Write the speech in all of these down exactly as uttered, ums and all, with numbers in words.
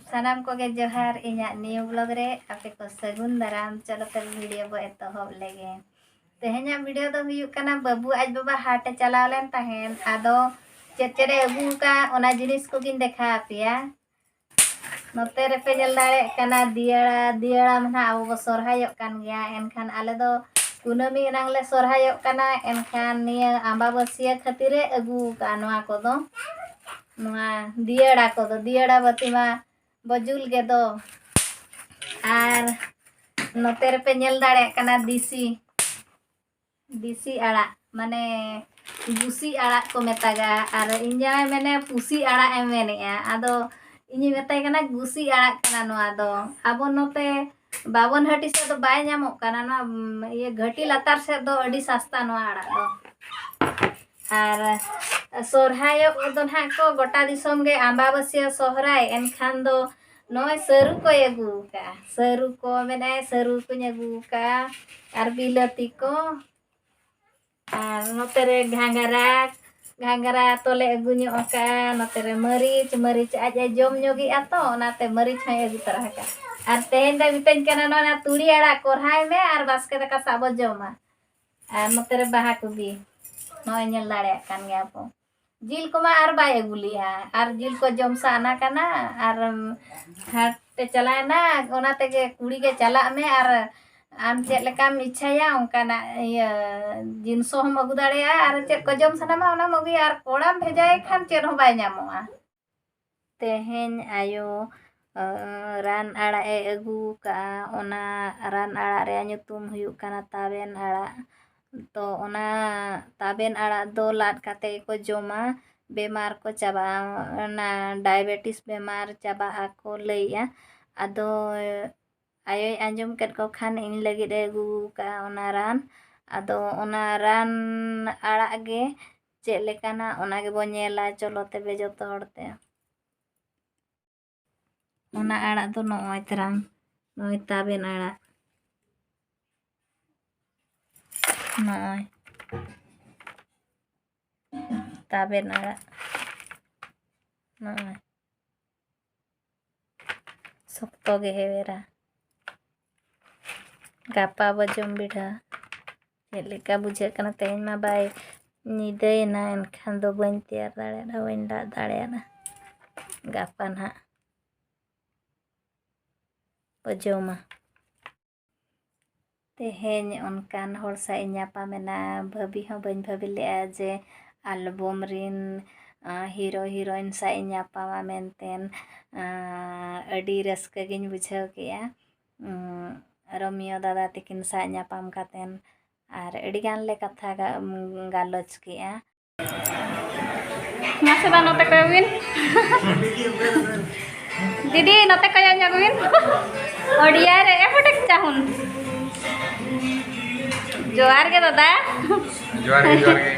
ᱥᱟᱱᱟᱢ ᱠᱚᱜᱮ ᱡᱚᱦᱟᱨ ᱤᱧᱟᱹᱜ new vlog ᱨᱮ, ᱟᱯᱮ ᱠᱚ ᱥᱟᱹᱜᱩᱱ ᱫᱟᱨᱟᱢ᱾ ᱪᱚᱞᱚ ᱛᱚᱵᱮ video ᱵᱚ ᱮᱛᱚᱦᱚᱵ ᱞᱮᱜᱮ᱾ ᱛᱮᱦᱮᱧᱟᱜ video ᱫᱚ ᱦᱩᱭᱩᱜ ᱠᱟᱱᱟ, ᱵᱟᱹᱵᱩ ᱟᱡ ᱵᱟᱵᱟ ᱦᱟᱴ ᱮ ᱪᱟᱞᱟᱣ ᱞᱮᱱ ᱛᱟᱦᱮᱸᱱ, ᱟᱫᱚ ᱪᱮᱫ ᱪᱮᱫ ᱮ ᱟᱹᱜᱩ ᱟᱠᱟᱫ ᱚᱱᱟ ᱡᱤᱱᱤᱥ ᱠᱚᱜᱤᱧ ᱫᱮᱠᱷᱟᱣ ᱟᱯᱮᱭᱟ᱾ ᱱᱚᱛᱮ ᱨᱮᱯᱮ ᱧᱮᱞ ᱫᱟᱲᱮᱭᱟᱜ ᱠᱟᱱᱟ ᱫᱤᱭᱟᱲᱟ, ᱫᱤᱭᱟᱲᱟ ᱢᱟ ᱱᱟᱦᱟᱜ ᱟᱵᱚ ᱵᱚ ᱥᱚᱨᱦᱟᱭᱚᱜ ᱠᱟᱱ ᱜᱮᱭᱟ, ᱮᱱᱠᱷᱟᱱ ᱟᱞᱮ ᱫᱚ ᱠᱩᱱᱟᱹᱢᱤ ᱮᱱᱟᱝ ᱞᱮ ᱥᱚᱨᱦᱟᱭᱚᱜ ᱠᱟᱱᱟ, ᱮᱱᱠᱷᱟᱱ ᱱᱤᱭᱟᱹ ᱟᱢᱵᱟᱵᱟᱹᱥᱭᱟᱹ ᱠᱷᱟᱹᱛᱤᱨ ᱮ ᱟᱹᱜᱩ ᱟᱠᱟᱫᱼᱟ ᱱᱚᱣᱟ ᱠᱚᱫᱚ, ᱱᱚᱣᱟ ᱫᱤᱭᱟᱲᱟ ᱠᱚᱫᱚ, ᱫᱤᱭᱟᱲᱟ ᱵᱟᱹᱛᱤ ᱢᱟ ᱵᱚ ᱡᱩᱞ ᱜᱮᱫᱚ᱾ ᱟᱨ ᱱᱚᱛᱮ ᱨᱮᱯᱮ ᱧᱮᱞ ᱫᱟᱲᱮᱭᱟᱜ ᱠᱟᱱᱟ ᱫᱤᱥᱤ, ᱫᱤᱥᱤ ᱟᱲᱟᱜ, ᱢᱟᱱᱮ ᱜᱩᱥᱤ ᱟᱲᱟᱜ ᱠᱚ ᱢᱮᱛᱟᱜᱟ, ᱟᱨ ᱤᱧ ᱡᱟᱶᱟᱭ ᱢᱮᱱᱮ ᱯᱩᱥᱤ ᱟᱲᱟᱜ ᱮ ᱢᱮᱱᱮᱜᱼᱟ᱾ ᱟᱫᱚ ᱤᱧᱤᱧ ᱢᱮᱛᱟᱭ ᱠᱟᱱᱟ ᱜᱩᱥᱤ ᱟᱲᱟᱜ ᱠᱟᱱᱟ ᱱᱚᱣᱟ ᱫᱚ, ᱟᱵᱚ ᱱᱚᱛᱮ ᱵᱟᱵᱚᱱ ᱦᱟᱹᱴᱤ ᱥᱮᱫ ᱫᱚ ᱵᱟᱭ ᱧᱟᱢᱚᱜ ᱠᱟᱱᱟ᱾ ᱱᱚᱣᱟ, ᱩᱢ, ᱤᱭᱟᱹ ᱜᱷᱟᱹᱴᱤ ᱞᱟᱛᱟᱨ ᱥᱮᱫ ᱫᱚ ᱟᱹᱰᱤ ᱥᱟᱥᱛᱟ ᱱᱚᱣᱟ ᱟᱲᱟᱜ ᱫᱚ᱾ ᱟᱨ ᱥᱚᱨᱦᱟᱭᱚᱜ ᱫᱚ ᱱᱟᱦᱟᱜ ᱠᱚ ᱜᱚᱴᱟ ᱫᱤᱥᱚᱢ ᱜᱮ ᱟᱢᱵᱟᱵᱟᱹᱥᱭᱟᱹ ᱥᱚᱦᱨᱟᱭ, ᱮᱱᱠᱷᱟᱱ ᱫᱚ ᱱᱚᱜᱼᱚᱭ ᱥᱟᱹᱨᱩ ᱠᱚᱭ ᱟᱹᱜᱩ ᱟᱠᱟᱫᱼᱟ᱾ ᱥᱟᱹᱨᱩ ᱠᱚ ᱢᱮᱱᱟᱭ, ᱥᱟᱹᱨᱩ ᱠᱚᱧ ᱟᱹᱜᱩ ᱟᱠᱟᱫᱼᱟ, ᱟᱨ ᱵᱤᱞᱟᱹᱛᱤ ᱠᱚ, ᱟᱨ ᱱᱚᱛᱮ ᱨᱮ ᱜᱷᱟᱸᱜᱽᱨᱟ, ᱜᱷᱟᱸᱜᱽᱨᱟ ᱛᱚᱞᱮ ᱟᱹᱜᱩ ᱧᱚᱜ ᱟᱠᱟᱫᱼᱟ᱾ ᱱᱚᱛᱮ ᱨᱮ ᱢᱟᱹᱨᱤᱪ, ᱢᱟᱹᱨᱤᱪ ᱟᱡ ᱮ ᱡᱚᱢ ᱧᱚᱜᱮᱜᱼᱟ ᱛᱚ, ᱚᱱᱟᱛᱮ ᱢᱟᱹᱨᱤᱪ ᱦᱚᱸᱭ ᱟᱹᱜᱩ ᱛᱚᱨᱟ ᱟᱠᱟᱫᱼᱟ᱾ ᱟᱨ ᱛᱮᱦᱮᱧ ᱫᱚᱭ ᱢᱮᱛᱟᱹᱧ ᱠᱟᱱᱟ, "ᱱᱚᱣᱟ ᱛᱩᱲᱤ ᱟᱲᱟᱜ ᱠᱚᱨᱦᱟᱭ ᱢᱮ ᱟᱨ ᱵᱟᱥᱠᱮ ᱫᱟᱠᱟ ᱥᱟᱜ ᱵᱚ ᱡᱚᱢᱟ᱾" ᱟᱨ ᱱᱚᱛᱮ ᱨᱮ ᱵᱟᱦᱟ ᱠᱚᱵᱤ, ᱱᱚᱜᱼᱚᱭ ᱧᱮᱞ ᱫᱟᱲᱮᱭᱟᱜ ᱠᱟᱱ ᱜᱮᱭᱟ ᱵᱚ᱾ ᱡᱤᱞ ᱠᱚᱢᱟ ᱟᱨ ᱵᱟᱭ ᱟᱹᱜᱩ ᱞᱮᱜᱼᱟ, ᱟᱨ ᱡᱤᱞ ᱠᱚ ᱡᱚᱢ ᱥᱟᱱᱟ ᱠᱟᱱᱟ, ᱟᱨ ᱦᱟᱴ ᱛᱮ ᱪᱟᱞᱟᱣᱮᱱᱟ, ᱚᱱᱟ ᱛᱮᱜᱮ ᱠᱩᱲᱤ ᱜᱮ ᱪᱟᱞᱟᱜ ᱢᱮ, ᱟᱨ ᱟᱢ ᱪᱮᱫ ᱞᱮᱠᱟᱢ ᱤᱪᱪᱷᱟᱹᱭᱟ ᱚᱱᱠᱟᱱᱟᱜ ᱤᱭᱟᱹ ᱡᱤᱱᱥᱚ ᱦᱚᱸᱢ ᱟᱹᱜᱩ ᱫᱟᱲᱮᱭᱟᱜᱼᱟ, ᱟᱨ ᱪᱮᱫ ᱠᱚ ᱡᱚᱢ ᱥᱟᱱᱟᱢᱟ ᱚᱱᱟᱢ ᱟᱹᱜᱩᱭᱟ, ᱟᱨ ᱠᱚᱲᱟᱢ ᱵᱷᱮᱡᱟᱭᱮ ᱠᱷᱟᱱ ᱪᱮᱫ ᱦᱚᱸ ᱵᱟᱭ ᱧᱟᱢᱚᱜᱼᱟ᱾ ᱛᱮᱦᱮᱧ ᱟᱭᱳ, ᱟᱹ, ᱨᱟᱱ ᱟᱲᱟᱜ ᱮ ᱟᱹᱜᱩ ᱠᱟᱜᱼᱟ, ᱚᱱᱟ ᱨᱟᱱ ᱟᱲᱟᱜ ᱨᱮᱭᱟᱜ ᱧᱩᱛᱩᱢ ᱦᱩᱭᱩᱜ ᱠᱟᱱᱟ ᱛᱟᱵᱮᱱ ᱟᱲᱟᱜ᱾ ᱛᱚ ᱚᱱᱟ ᱛᱟᱵᱮᱱ ᱟᱲᱟᱜ ᱫᱚ ᱞᱟᱫ ᱠᱟᱛᱮ ᱜᱮᱠᱚ ᱡᱚᱢᱟ, ᱵᱮᱢᱟᱨ ᱠᱚ ᱪᱟᱵᱟᱜᱼᱟ, ᱚᱱᱟ ᱰᱟᱭᱟᱵᱮᱴᱤᱥ ᱵᱮᱢᱟᱨ ᱪᱟᱵᱟᱜ ᱟᱠᱚ ᱞᱟᱹᱭᱮᱜᱼᱟ᱾ ᱟᱫᱚ ᱟᱭᱳᱭ ᱟᱸᱡᱚᱢ ᱠᱮᱫ ᱠᱚ ᱠᱷᱟᱱ ᱤᱧ ᱞᱟᱹᱜᱤᱫ ᱮ ᱟᱹᱜᱩ ᱟᱠᱟᱫᱼᱟ ᱚᱱᱟ ᱨᱟᱱ᱾ ᱟᱫᱚ ᱚᱱᱟ ᱨᱟᱱ ᱟᱲᱟᱜ ᱜᱮ ᱪᱮᱫ ᱞᱮᱠᱟᱱᱟ ᱚᱱᱟ ᱜᱮᱵᱚ ᱧᱮᱞᱟ᱾ ᱪᱚᱞᱚ ᱛᱚᱵᱮ ᱡᱚᱛᱚ ᱦᱚᱲ ᱛᱮ᱾ ᱚᱱᱟ ᱟᱲᱟᱜ ᱫᱚ ᱱᱚᱜᱼᱚᱭ ᱛᱟᱨᱟᱝ, ᱱᱚᱜᱼᱚᱭ ᱛᱟᱵᱮᱱ ᱟᱲᱟᱜ, ᱱᱚᱜᱼᱚᱭ ᱛᱟᱵᱮᱱ ᱟᱲᱟᱜ, ᱱᱚᱜᱼᱚᱭ᱾ ᱥᱚᱠᱛᱚ ᱜᱮ ᱦᱮᱣᱮᱨᱟ᱾ ᱜᱟᱯᱟ ᱵᱚ ᱡᱚᱢ ᱵᱤᱰᱷᱟᱹᱣᱟ ᱪᱮᱫ ᱞᱮᱠᱟ ᱵᱩᱡᱷᱟᱹᱜ ᱠᱟᱱᱟ᱾ ᱛᱮᱦᱮᱧ ᱢᱟ ᱵᱟᱭ ᱧᱤᱫᱟᱹᱭᱮᱱᱟ, ᱮᱱᱠᱷᱟᱱ ᱫᱚ ᱵᱟᱹᱧ ᱛᱮᱭᱟᱨ ᱫᱟᱲᱮᱭᱟᱫᱟ, ᱵᱟᱹᱧ ᱫᱟᱜ ᱫᱟᱲᱮᱭᱟᱫᱟ᱾ ᱜᱟᱯᱟ ᱱᱟᱦᱟᱜ ᱵᱚ ᱡᱚᱢᱟ᱾ ᱛᱮᱦᱮᱧ ᱚᱱᱠᱟᱱ ᱦᱚᱲ ᱥᱟᱶ ᱤᱧ ᱧᱟᱯᱟᱢᱮᱱᱟ, ᱵᱷᱟᱹᱵᱤ ᱦᱚᱸ ᱵᱟᱹᱧ ᱵᱷᱟᱹᱵᱤ ᱞᱮᱫᱼᱟ ᱡᱮ ᱟᱞᱵᱚᱢ ᱨᱤᱱ, ᱟ, ᱦᱤᱨᱳ ᱦᱤᱨᱳᱭᱤᱱ ᱥᱟᱶ ᱤᱧ ᱧᱟᱯᱟᱢᱟ ᱢᱮᱱᱛᱮ᱾ ᱟ, ᱟᱹᱰᱤ ᱨᱟᱹᱥᱠᱟᱹ ᱜᱤᱧ ᱵᱩᱡᱷᱟᱹᱣ ᱠᱮᱫᱼᱟ᱾ ᱩᱸ, ᱨᱳᱢᱤᱭᱳ ᱫᱟᱫᱟ ᱛᱤᱠᱤᱱ ᱥᱟᱶ ᱧᱟᱯᱟᱢ ᱠᱟᱛᱮᱱ ᱟᱨ ᱟᱹᱰᱤ ᱜᱟᱱ ᱞᱮ ᱠᱟᱛᱷᱟ ᱜᱟ-, ᱜᱟᱞᱚᱪ ᱠᱮᱫᱼᱟ᱾ ᱢᱟᱥᱮ ᱫᱟ, ᱱᱚᱛᱮ ᱠᱚᱭᱚᱜ ᱵᱤᱱ᱾ ᱫᱤᱫᱤ, ᱱᱚᱛᱮ ᱠᱚᱭᱚᱜ ᱧᱚᱜ ᱵᱤᱱ᱾ ᱚᱰᱤᱭᱟ ᱨᱮ ᱮᱯᱚᱴᱮᱠ ᱪᱟᱦᱩᱱ᱾ ᱡᱚᱦᱟᱨ ᱜᱮ ᱫᱟᱫᱟ᱾ ᱡᱚᱦᱟᱨ ᱜᱮ, ᱡᱚᱦᱟᱨ ᱜᱮ᱾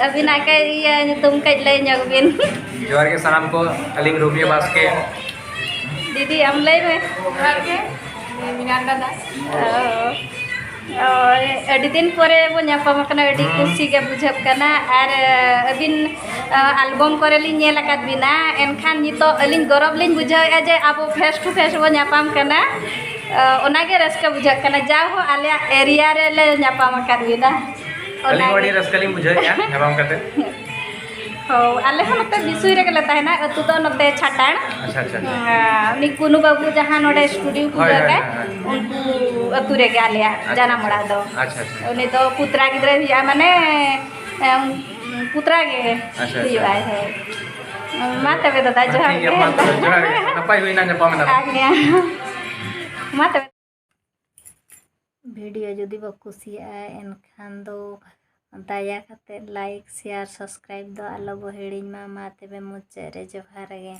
ᱟᱹᱵᱤᱱᱟᱜ ᱠᱟᱹᱡ ᱤᱭᱟᱹ ᱧᱩᱛᱩᱢ ᱠᱟᱹᱡ ᱞᱟᱹᱭ ᱧᱚᱜ ᱵᱤᱱ᱾ ᱡᱚᱦᱟᱨ ᱜᱮ ᱥᱟᱱᱟᱢ ᱠᱚ, ᱟᱹᱞᱤᱧ ᱨᱳᱢᱤᱭᱳ ᱵᱟᱥᱠᱮ᱾ ᱫᱤᱫᱤ, ᱟᱢ ᱞᱟᱹᱭ ᱢᱮ᱾ ᱡᱚᱦᱟᱨ ᱜᱮ, ᱤᱧ ᱢᱤᱱᱟᱱᱰᱟ ᱫᱟᱥ᱾ ᱚ, ᱚ, ᱟᱹᱰᱤ ᱫᱤᱱ ᱯᱚᱨᱮ ᱵᱚ ᱧᱟᱯᱟᱢ ᱟᱠᱟᱱᱟ, ᱟᱹᱰᱤ ᱦᱩᱸ᱾ ᱠᱩᱥᱤ ᱜᱮ ᱵᱩᱡᱷᱟᱹᱜ ᱠᱟᱱᱟ᱾ ᱟᱨ, ᱟᱹᱵᱤᱱ, ᱟᱞᱵᱚᱢ ᱠᱚᱨᱮ ᱞᱤᱧ ᱧᱮᱞ ᱟᱠᱟᱫ ᱵᱤᱱᱟ, ᱮᱱᱠᱷᱟᱱ ᱱᱤᱛᱚᱜ ᱟᱹᱞᱤᱧ ᱜᱚᱨᱚᱵᱽ ᱞᱤᱧ ᱵᱩᱡᱷᱟᱹᱣᱮᱫᱼᱟ ᱡᱮ ᱟᱵᱚ face to face ᱵᱚ ᱧᱟᱯᱟᱢ ᱠᱟᱱᱟ᱾ ᱚᱱᱟᱜᱮ ᱨᱟᱹᱥᱠᱟᱹ ᱵᱩᱡᱷᱟᱹᱜ ᱠᱟᱱᱟ, ᱡᱟᱣ ᱦᱚᱸ ᱟᱞᱮᱭᱟᱜ area ᱨᱮᱞᱮ ᱧᱟᱯᱟᱢ ᱟᱠᱟᱫ ᱵᱤᱱᱟ᱾ ᱟᱹᱞᱤᱧ ᱦᱚᱸ ᱟᱹᱰᱤ ᱚᱱᱟᱜᱮ᱾ ᱨᱟᱹᱥᱠᱟᱹ ᱞᱤᱧ ᱵᱩᱡᱷᱟᱹᱣᱮᱫᱼᱟ ᱧᱟᱯᱟᱢ ᱠᱟᱛᱮ᱾ ᱦᱳᱭ, ᱟᱞᱮ ᱦᱚᱸ ᱱᱚᱛᱮ ᱵᱤᱥᱩᱭ ᱨᱮᱜᱮ ᱞᱮ ᱛᱟᱦᱮᱱᱟ, ᱟᱹᱛᱩ ᱫᱚ ᱱᱚᱛᱮ ᱪᱷᱟᱴᱟᱲ᱾ ᱟᱪᱪᱷᱟ, ᱟᱪᱪᱷᱟ, ᱟᱪᱪᱷᱟ᱾ ᱦᱮᱸ, ᱩᱱᱤ ᱠᱩᱱᱩ ᱵᱟᱹᱵᱩ ᱡᱟᱦᱟᱸ ᱱᱚᱰᱮ studio ᱦᱳᱭ, ᱠᱷᱩᱞᱟᱹᱣ ᱦᱳᱭ, ᱠᱟᱜ, ᱦᱳᱭ, ᱦᱳᱭ᱾ ᱩᱱᱠᱩ ᱟᱹᱛᱩ ᱨᱮᱜᱮ ᱟᱞᱮᱭᱟᱜ ᱟᱪᱪᱷᱟ, ᱡᱟᱱᱟᱢ ᱟᱪᱪᱷᱟ, ᱚᱲᱟᱜ ᱫᱚ᱾ ᱟᱪᱪᱷᱟ, ᱟᱪᱪᱷᱟ᱾ ᱩᱱᱤ ᱫᱚ ᱯᱩᱛᱨᱟ ᱜᱤᱫᱽᱨᱟᱹᱭ ᱦᱩᱭᱩᱜᱼᱟ, ᱢᱟᱱᱮ, ᱮᱢ, ᱯᱩᱛᱨᱟ ᱜᱮ ᱟᱪᱪᱷᱟ, ᱟᱪᱪᱷᱟ᱾ ᱦᱩᱭᱩᱜᱼᱟᱭ, ᱦᱳᱭ᱾ ᱢᱟ ᱛᱚᱵᱮ ᱫᱟᱫᱟ, ᱦᱮᱸ, ᱡᱚᱦᱟᱨ ᱴᱷᱤᱠ ᱜᱮᱭᱟ, ᱜᱮ᱾ ᱢᱟ ᱛᱚᱵᱮ, ᱡᱚᱦᱟᱨ ᱜᱮ᱾ ᱱᱟᱯᱟᱭ ᱦᱩᱭᱱᱟ ᱧᱟᱯᱟᱢ ᱮᱱᱟ᱾ ᱟᱨ ᱱᱤᱭᱟᱹ, ᱢᱟ ᱛᱚᱵᱮ᱾ video ᱡᱩᱫᱤ ᱵᱚ ᱠᱩᱥᱤᱭᱟᱜᱼᱟ, ᱮᱱᱠᱷᱟᱱ ᱫᱚ ᱫᱟᱭᱟ ᱠᱟᱛᱮ like, share, subscribe ᱫᱚ ᱟᱞᱚ ᱵᱚ ᱦᱤᱲᱤᱧ ᱢᱟ᱾ ᱢᱟ ᱛᱚᱵᱮ ᱢᱩᱪᱟᱹᱫ ᱨᱮ ᱡᱚᱦᱟᱨ ᱜᱮ᱾